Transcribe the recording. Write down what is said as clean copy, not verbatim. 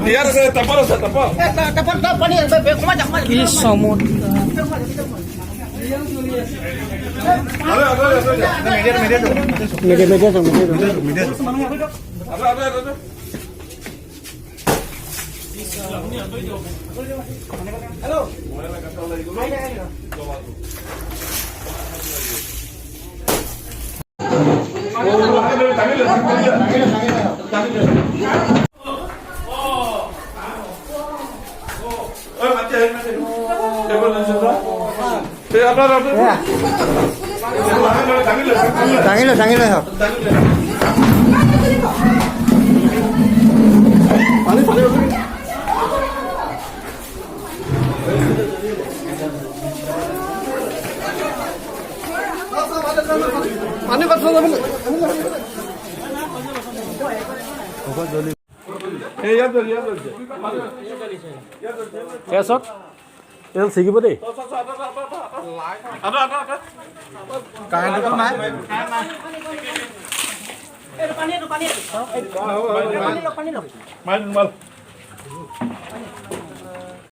ইয়াত আছে, টাপত আছে, টাপত। কি চমৎকাৰ! আৰে, আৰে, আৰে। মেডে মেডে মেডে। আৰে, আৰে, আৰে। দাঙি লৈ, দাঙি লৈ আহক। পানী কথা যাব। এয়া চাওক, এডাল ছিগিব দেই। কাৰেণ্টটো নাই। মাল।